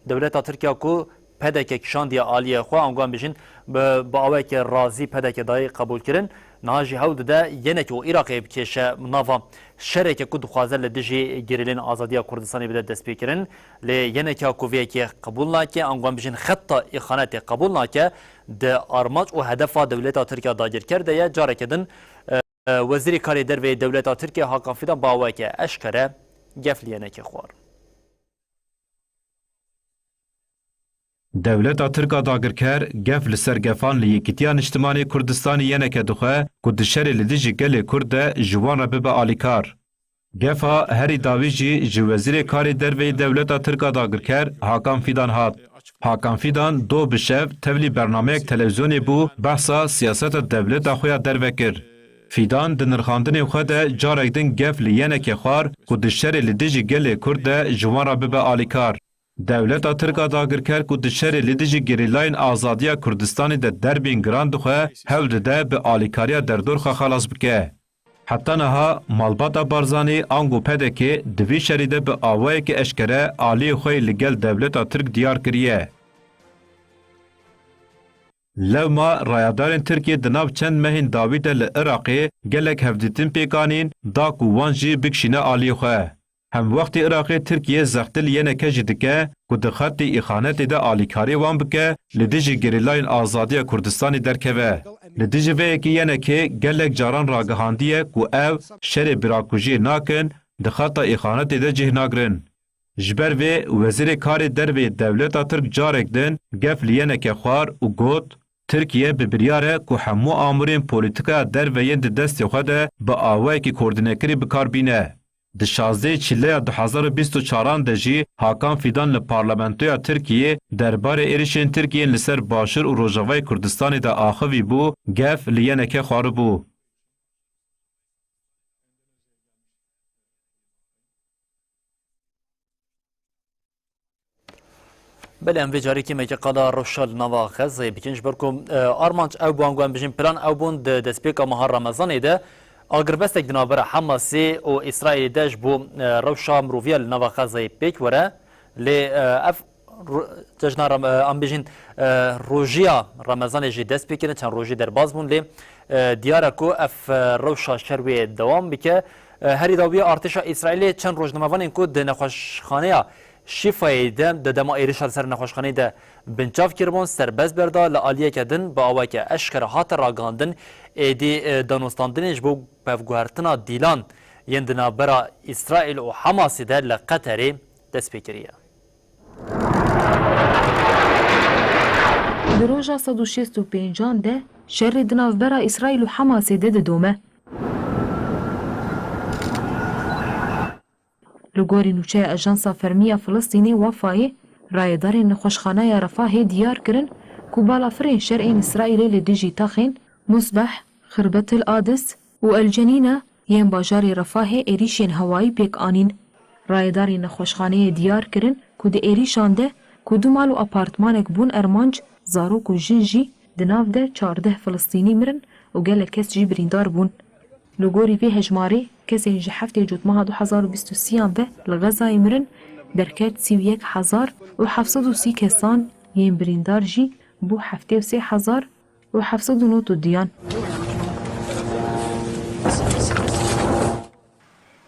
dewleta Tirkiya ku P D K kişandiye aliyê xwe, ango em bijîn, bi, bi awayeke razî P D K dayê qebûlkirin. Niha jî hewl dide yenekê û Iraqê bikêşe nava şereke ku dixwaze li dijî gerîlên azadiya Kurdistanê bide destpêkirin. Lê yenekê ku vê yekê qebûl nake, ango em bijîn xeta îxanetê qebûl nake, di armanc û hedefa dewleta Tirkiya dagirker de ye. Careke din, e, e, Wezîrê Karê Derve yê dewleta Tirkiye Hakan Fidan bi awayeke eşkere gef li yenekê xwar. Dewleta Tirk a dagirker gef li ser gefan li Yekîtiya Niştimanê Kurdistanê yeneke dixwe ku di şerê li dijî gelê Kurd de ji wan re bibe alîkar. Gefa herî dawî jî ji Wezîrê Karê Derve yê dewleta Tirk a dagirker Hakan Fidan hat. Hakan Fidan do bi şev tevlî bernameyek televîzyonê bû, behsa siyaseta dewleta xwe ya derve kir. Fidan di nirxandinê xwe de carek din gef li yenekê xwar ku di şerê li dijî gelê Kurd de ji wan re bibe alîkar. Dewleta Tirk a dagirker ku di şerê li dijî gerîlayên azadiya Kurdistanê de derbên giran dixwe, hewl dide bi alîkariya derdor xwe xelas bike. Heta niha malbata Barzanî ango P D K di vî şerî de bi awayekî eşkere aliyê xwe yê li gel dewleta Tirk diyar kiriye. Lewma rayedarên Tirkiyê di nav çend mehên dawî de li Iraqê gelek hevdîtin pêk anîn, da ku wan jî bikişîne aliyê xwe. Hemwextî Iraqê Tirkiye zextî li yeneke jî dike ku di xetê îxanetê de alîkariyê wan bike, li dijî gerîlayên azadiya Kurdistanê derkeve. Li dijî vê yekê yenekê gelek caran ragihandiye ku ew şerê birakujiyê nakin, di xeta îxanetê de cih nagrin. Ji ber vê, Wezîrê Karê Derve yê dewleta Tirk carek din gef li yeneke xwar û got, Tirkiye bi biryar e ku hemû amûrên polîtîkaya derve yên di destê xwe de bi awayekî koordînekirî bi kar bîne. Di şazdehê Çîleya du hazar û bîst û çaran de jî Hakan Fidan li Parlamentoya Tirkiyê derbarê êrişên Tirkiyê yên li ser Başûr û Rojavayê Kurdistanê de axivî bû, gef li yeneke xwaribû. Belê, em vê carê kêmeke qada rewşa li nava Xezeyê bikin, ji ber ku, e, armanc ew bû, ango em bijîn plan ew bûn, di destpêka meha Remezanê de agirbestek di navbera Hamasê û Îsraîlê de ji bo, e, rewşa miroviya li nava Xezeyê pêk were. Lê, e, ev ro-, cejna Rem-, e, em bijîn, e, rojiya Remezanê jî dest pê kirin, çend rojî derbas bûn, lê, e, diyar e ku ev, e, rewşa şer wê dewam bike. E, herî dawiyê artêşa Îsraîlê çend rojnamevanên ku di nexweşxaneya Şîfayê de di dema êrişa li ser nexweşxaneyê de binçav kiribûn, serbest berda, li aliyeke din bi awayeke eşkere hate ragihandin, êdî, e, danûstandinê ji bo pevguhertina dîlan yên di navbera Îsraîl û Hamasê de li Qeterê dest pê kiriye. Di roja sed û şêst û pêncan de şerê di navbera Îsraîl û Hamasê de didome. Li gorî nûçeya Ajansa Fermî ya Filistînê, Wafayê, rayedarên nexweşxaneya Refahê diyar kirin ku balafirên şer ên Îsraîlê li dijî taxên Musbeh, Xirbetil Adis û El Cenîna yên bajarê Refahê êrîşên hewayî pêk anîn. Rayedarên nexweşxaneyê diyar kirin ku di êrîşan de ku du mal û apartmanek bûn ermanc, zarok û jin jî di nav de çardeh Filistînî mirin û gelek kes jî birîndar bûn. Li gorî vê hejmarê, kesên ji heftê Cotmeha du hezar û bîst û sêyan ve li Xezayê mirin derket sî û yek hezar û heft sed û sî kesan, yên birîndar jî bû heftê û sê hezar û heft sed û nod û duyan.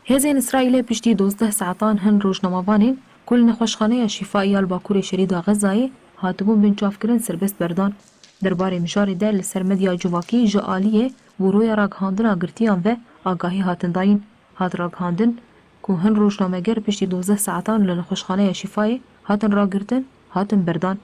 Hêzên Îsraîlê piştî dozdeh saetan hin rojnamevanên ku li nexweşxaneya Şîfa ya li bakurê şerîda Xezayê hatibûn binçavkirin serbest berdan. Derbarê mijarê de li ser medya civakî ji aliyê Buroya Ragihandina Girtiyan ve agahî hatin dayîn. Hat ragihandin ku hin rojnameger piştî dozdeh saetan li nexweşxaneya Şîfayê hatin ragirtin, hatin berdan.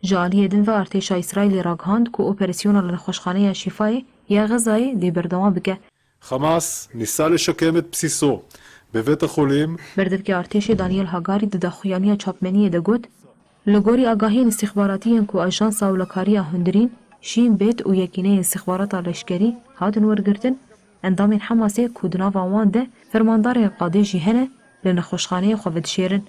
Ji aliyê din ve artêşa Îsraîlê ragihand ku operasyona li nexweşxaneya Şîfayê ya Xezayê dê berdewam bike. Hamas ניסה לשקם את בסיסו בבית החולים. Berdevkê artêşê Daniel Hagari di daxuyaniya çapmeniyê de got, Li gorî agahiyên îstîxbaratî yên ku Ajansa Ewlekariya Hundirîn, Şîn Bet û Yekîneyên Îstîxbarata Leşkerî hatin wergirtin, Endamên Hamasê ku di nava wan de fermandarên qadê jî hene, li nexweşxaneyê xwe vedişêrin.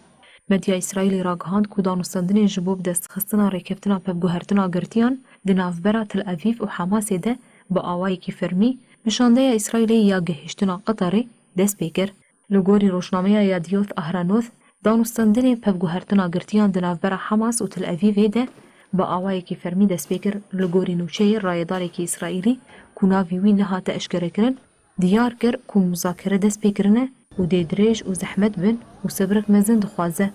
Medya Îsraîlî ragihand ku danûstendinên ji bo bi destxistina rêkeftina pevguhertina girtiyan di navbera Tel Evîv û Hamasê de bi awayekî fermî bi şandeya Îsraîlê ya gihiştina Qeterê dest pê kir. Li gorî rojnameya Yediyot Ahronoth, danûstendinên pevguhertina girtiyan di navbera Hamas û Tel Evîvê de bi awayekî fermî dest pê kir. Li gorî nûçeyê, rayedarekî Îsraîlî ku navê wî nehate eşkerekirin, diyar kir ku muzakere dest pê kirine û dê dirêj û zehmet bin û sebrek mezin dixwaze.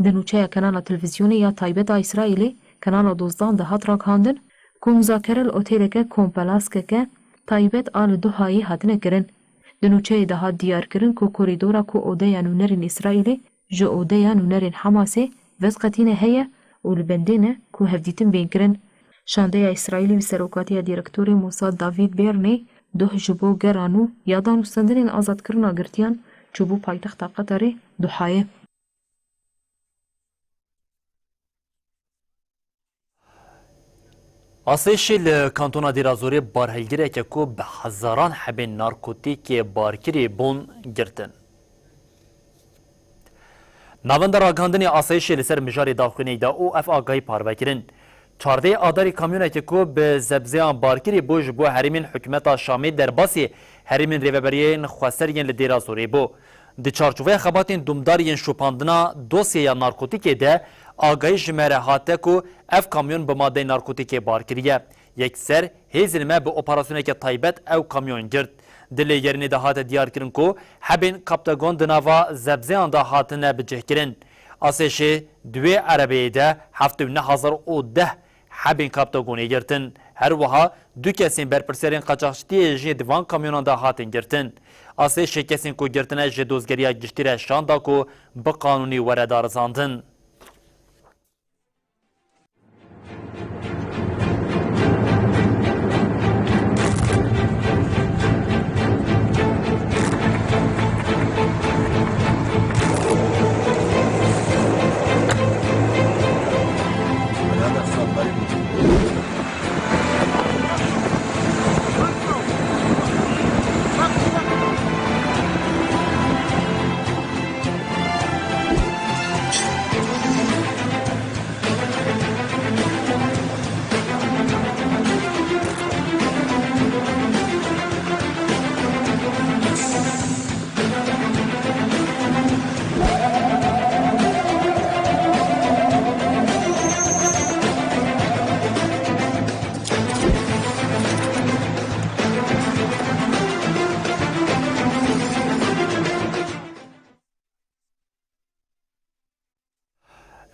Di nûçeya kanala televîzyonê ya taybet a Îsraîlê, Kanala dozdan de hat ragihandin ku muzakere li otêleke kompelaskeke taybet a li Dohayê hatine kirin. Di nûçeyê de hat diyarkirin ku korîdora ku odeya nûnerên Îsraîlê ji odeya nûnerên Hamasê vediqetîne heye û li bendê ne ku hevdîtin bên kirin. Şandeya Îsraîlî bi serokatiya direktorê Mossad David Berney doh ji bo gera nû ya danûstendinên azadkirina girtiyan çûbû paytexta Qeterê, Dohayê. Asayişê li kantona Dêrazorê barhilgireke ku bi hezaran hebên narkotîkê barkirî bûn girtin. Navenda ragihandinê asayişê li ser mijarê daxuyaniyê da û ev agahî parve kirin. Çardeh Adarê kamyoneke ku bi zebzeyan barkirî bû ji bo herêmên hikûmeta Şamê derbasî herêmên rêveberiyên xweser yên li Dêrazorê bû. Di çarçoveya xebatên domdar yên şopandina dosyeya narkotîkê de agahî ji me re hate ku ev kamyon bi madeyê narkotîkê bar kiriye. Yekser hêzên me bi operasyoneke taybet ew kamyon girt. Di lêgerînê de hate diyarkirin ku hebên Captagon di nava zebzeyan de hatine bicihkirin. Asêşê di wê erebeyê de heft û neh hezar û deh hebên Captagonê girtin. Her wiha du kesên berpirsiyarên qaçaxçitiyê jî di van kamyonan de hatin girtin. Asê şê kesên ku girtine ji dozgeriya giştî re şan da ku bi qanûnî were darizandin.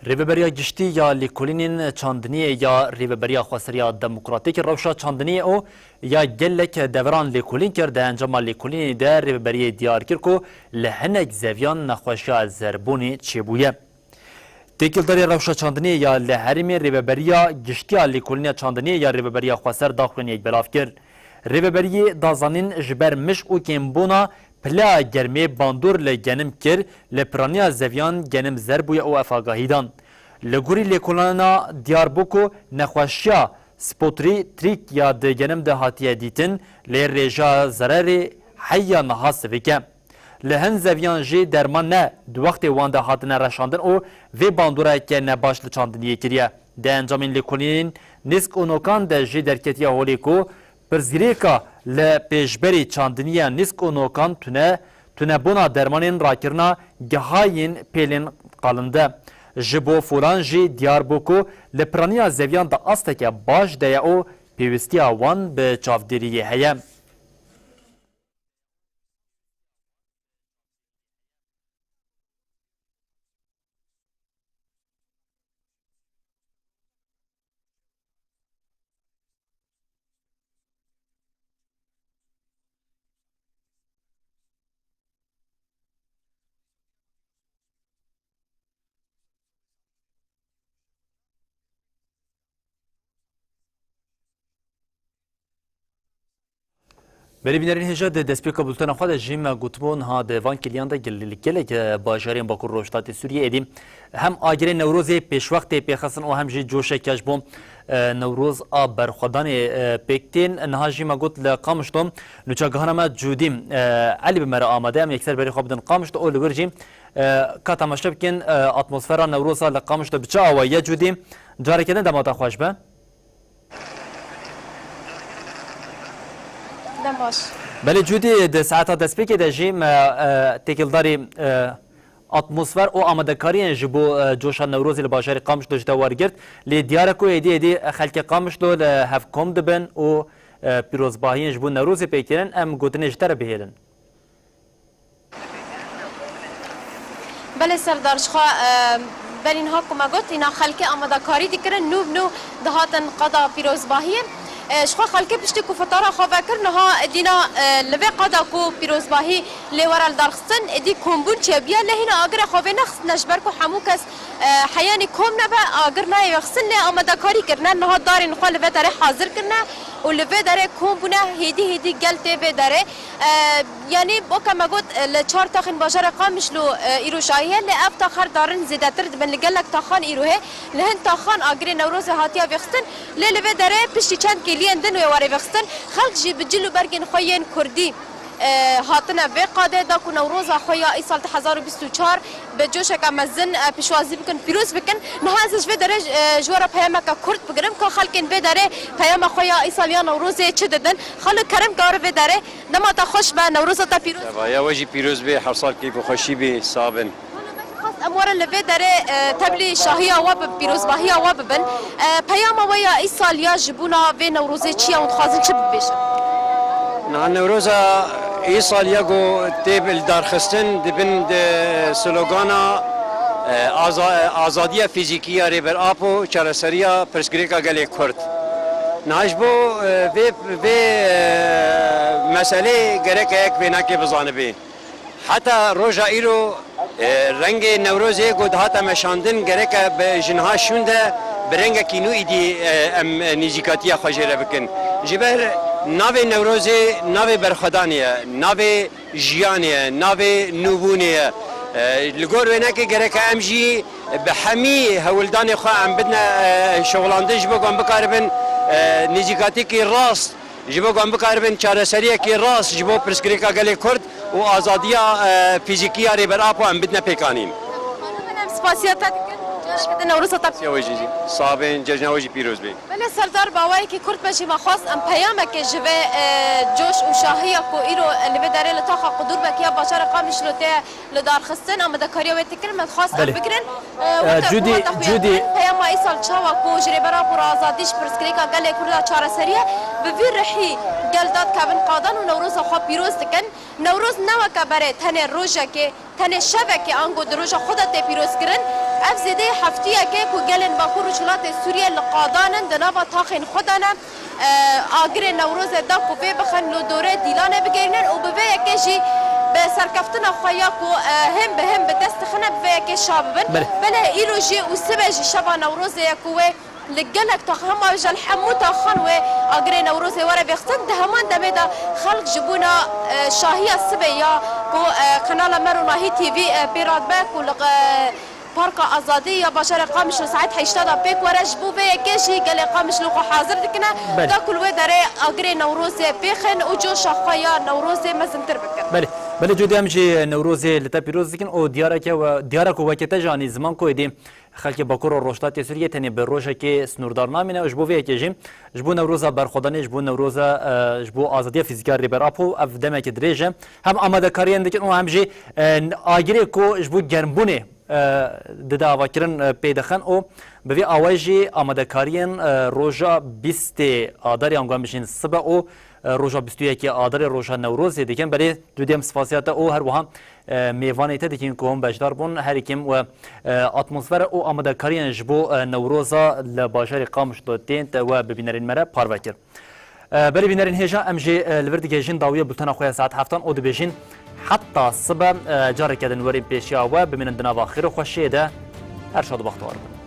Rêveberiya Giştî ya Lêkolînên Çandiniyê ya Rêveberiya Xweseriya Demokratîk rewşa çandiniyê û ya gelek deveran lêkolîn kir. Di encama lêkolînê de rêveberiyê diyar kir ku li hinek zeviyan nexweşiya zerbûnê çêbûye. Têkildarê rewşa çandiniyê ya li herêmê Rêveberiya Giştî ya Lêkolîna Çandiniyê ya Rêveberiya Xweser daxuyaniyek belav kir. Rêveberiyê da zanîn ji ber mij û kêmbûna pileya germê bandor li genim kir, li piraniya zeviyan genim zer bûye û ev agahî dan. Li gorî lêkolîna diyar bû ku nexweşiya spotrî trîk ya di genim de hatiye dîtin, lê rêja zererê heya niha sivik e. Li hin zeviyan jî derman ne di wextê wan de hatine reşandin û vê bandoreke nebaş li çandiniyê kiriye. Di encamên lêkolînên nîsk û nokan de jî derketiye holê ku pirsgirêka li pêşberî çandiniya nîsk û nokan tune, tunebûna dermanên rakirina gihayên pêlên qalinde. Ji bo folan jî diyar bû ku li piraniya zeviyan di asteke baş de ye û pêwîstiya wan bi çavdêriyê heye. Belê bînerên hêja, di destpêka bultena xwe de jî me gotibû, niha di van kiliyan de gel-, gelek, e, bajarên Bakur Rojhilatê Sûriyê êdî hem agirê Newrozê pêşwextê pêxistin û hem jî coşeke ji bo, e, Newroz a berxwedanê, e, pêk tên. Niha jî me got li Qamişlo nûçegihana me Cûdî, e, Elî bi me re amade. Em yekser berê xwe bidin Qamişlo û li wir jî, e, ka temaşe bikin, e, atmosfera Newroza li Qamişlo bi çi awayî ye. Cûdî, careke din dema te xweş be. Dem baş. Belê Cûdî, di saeta destpêkê de jî me, e, têkildarî, e, atmosfer û amadekariyên ji bo, e, coşa Newrozê li bajarê Qamişlo ji te wergirt. Lê diyar e ku êdî êdî xelkê Qamişlo li hev kom dibin û, e, pîrozbahiyên ji bo Newrozê pêk tênin. Em gotinê ji te re bihêlin. Belê Serdar, ji xwe, e, berî niha ku me got, îna xelkê amadekarî dikirin, nû bi nû dihatin qada pîrozbahiyê. E, ji xwe xelkê piştî ku fitara xwe vekir, niha dîna, e, li vê qada ku pîrozbahî lê were lidarxistin, êdî kombûn çêbûye, lê hîna agirê xwe vê nexistine, ji ber ku hemû kes, e, heyanî kom nebe, agir nayê vexistin, lê amadekarî kirine, niha darên xwe li vê derê hazir kirine û li vê derê kom bûne, hêdî hêdî gel tê vê derê. E, yanî, weke me got, e, li çar taxên bajarê Qamişlo, e, îro şahî ye, lê ev tax her darin zêdetir dibin. Li gelek taxan îro hê, li hin taxan agirê Newrozê hatiye vêxistin, lê li vê derê piştî çend kêliyên din wê were vêxistin. Xelk jî bi cil û bergên xwe yên kurdî, e, hatine vê qadê, da ku Newroza xwe ya îsal di hezar û bîst û çar bi coşeke mezin, e, pişwazî bikin, pîroz bikin. Niha ez ji vê derê, e, ji we re peyameke kurt bigirim, ka xelkên vê derê peyama xwe ya îsal ya Newrozê çi didin. Xalo kerem, ka were vê derê. Dema te xweş be, Newroza te pîroz. Eva ya we jî pîroz bê, her sal keyf û xweşî bê, sax bin. Xwest em werin li vê derê, e, tevlî şahiya we bibin, pîrozbahiya we bibin. E, peyama we ya îsal ya ji bûna vê Newrozê çi ye û dixwazin çi bibêjin? Niha Newroza îsal ya ku tê lidarxistin dibin di slogana, e, aza-, azadiya fîzîkî ya Rêber Apo, çareseriya pirsgirêka gelê Kurd. Niha ji bo, e, vê, vê, e, meselê gerek e yek vênakê bizanibê. Heta roja îro, e, rengê Newrozê ku dihate meşandin gereke bi ji niha şûn de bi rengekî nû îdî, e, em, e, nêzîkatiya xwe jê re bikin. Ji ber navê Newrozê navê berxwedanê ye, navê jiyanê ye, navê nûbûnê ye. E, li gor wênekê gereke em jî bi hemî hewldanê xwe em bidine, e, şixulandin ji bo ku em bikaribin, e, nêzîkatîkî rast, ji bo ku em bikaribin çareseriyekî rast ji bo pirsgirêka gelê Kurd û azadiya, e, fîzîkî ya Rêber Apo em bidine pêkanîn. Em spasiya te dikin. Careke din Newroza te. Spasiya we jî. Sax bên, cejna we jî pîroz bê. Belê Serdar, bi awayekî kurt be jî me xwest em peyamekê ji vê, e, coş û şahiya ku îro li vê derê li taxa Qudurbekê ya bajarê Qamişlo tê lidarxistin, amadekariya wê dikirin, me dixwest em Belê. bikirin. E, E, weke Cudî, ku te xuya Cudî. kirin, peyama îsal çawa ku ji Rêber Apo re azadî, ji pirsgirêka gelê Kurda çareserî ye, bi vî rihî gel dadikevin qadan û Newroza xwe pîroz dikin. Newroz ne weke berê tenê rojekê, tenê şevekê ango di roja xwe de tê pîrozkirin. Ev zêdeyê heftiyek e ku gelên Bakur Rojhilatê Sûriyê li qadan in, di nava taxên xwe de ne. E, agirê Newrozê da ku vê bixin li dorê dîlanê bigerînin û bi vê yekê jî bi serkeftina xwe ya ku, e, him bi him bi dest dixine, bi vê yekê şa bibin. Belê. Belê îro jî û sibe jî şeva Newrozê ye ku wê li gelek tax-, hema ji hemû taxan wê agirê Newrozê were vêxistin. Di heman demê de xelk ji bona, e, şahiya sibê ya ku, e, kanala me Ronahî T V, e, pê radibe ku li, e, Parka Azadî ya bajarê Qamişlo saet heşta de pêk were, ji bo vê yekê jî gelê Qamişlo xwe hazir dikine. Belê. Da ku li wê derê agirê Newrozê pêxin û coşa xwe ya Newrozê mezintir bikin. Belê. Belê Cudî, em jî Newrozê li te pîroz dikin û diyareke we, diyara ku weke te jî anî ziman ku êdî xelkê Bakur û Rojhilatê Sûriyê tenê bi rojekê sînordar namîne û ji bo vê yekê jî, ji bo Newroza berxwedanê, ji bo Newroza, e, ji bo azadiya fîzîkî ya Rêber Apo ev demeke dirêj e. Hem amadekariyên dikin û hem jî, e, agirê ku ji bo germbûnê, e, dide avakirin, e, pê dixin û bi vî awayî jî amadekariyên, e, roja bîstê Adarê, yan ku em bijîn sibe û, e, roja bîst û yekê Adarê, roja Newrozê dikin. Belê Cudî, em spasiya te û her wiha, e, mêvanê te dikin ku hûn beşdar bûn. Her yekî we, e, atmosfera û amadekariyên ji bo, e, Newroza li bajarê Qamişlo tên te we bi bînerên me re parve kir. E, belê bînerên hêja, em jî, e, li vir digihêjin dawiya bultena xwe ya saet heftan û dibêjin heta sibe, e, careke din werên pêşiya we, bimînin di nava xêr û xweşiyê de. Her şad û bextewar bin.